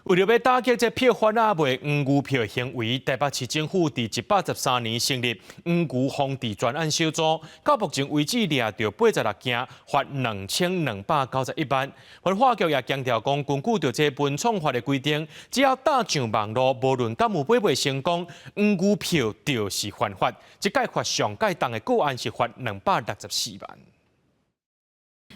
為著欲打擊這票販仔賣黃牛票的行為，台北市政府佇113年成立黃牛防治專案小組，到目前為止掠著86件，罰2291萬。文化局也強調講，根據著這文創法的規定，只要貼上網路，無論敢有買賣成功，黃牛票就是犯法。這擺罰上蓋重的個案是罰264萬。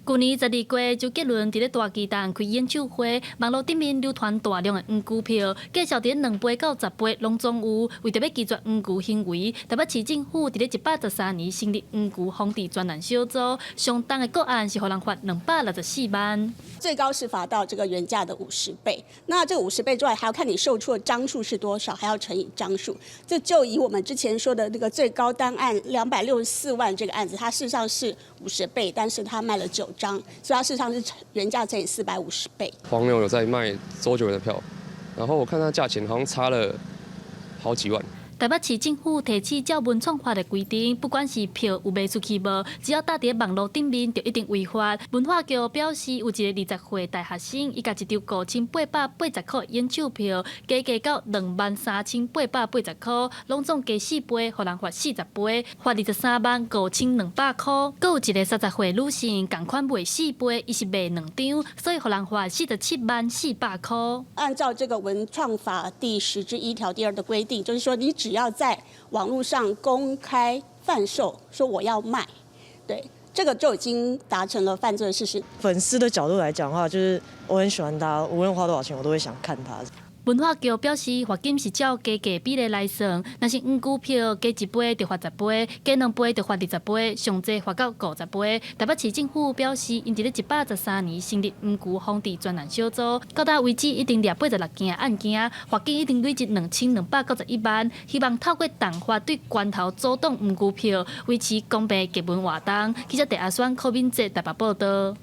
舊年12月，周杰倫佇咧大巨蛋開演唱會，網路頂面流傳大量的黃牛票，價數佇2倍到10倍攏總有。為著欲拒絕黃牛行為，台北市政府佇咧113年成立黃牛防治專案小組，上重的個案是予人罰264萬。最高是罰到這個原價的五十倍，那這五十倍之外，還要看你售出的張數是多少，還要乘以張數。這就以我們之前說的那個最高單案264萬這個案子，它事實上是五十倍，但是它賣了9張，所以它事實上是原價乘以450倍。黃牛有在賣周杰倫的票，然後我看他價錢好像差了好幾萬。台北市政府提醒，照文創法的規定，不管是票有賣出去無，只要貼佇網路頂面，就一定違法。文化局表示，有一个20歲大學生，伊共一張5880塊演唱票，加價到23,880塊，攏總加4倍，予人罰40倍，罰23萬5200塊。閣有一个30歲女性，仝款賣四倍，伊是賣兩張，所以予人罰47萬400塊。按照這個文創法第10之1條第2的規定，就是說你只要在網路上公開販售，說我要賣，對，這個就已經達成了犯罪事實。粉絲的角度來講的話，就是我很喜歡他，無論花多少錢，我都會想看他。文化局表示，罰金是照加價比例來算，若是黃牛票加1倍就罰10倍，加2倍就罰20倍，上濟罰到50倍。台北市政府表示，𪜶佇咧113年成立黃牛防治專案小組，到今為止已經掠86件案件，罰金已經累積2291萬，希望透過重罰對關頭阻擋黃牛票，維持公平藝文活動。記者鄭阿宣、柯敏哲台北報導。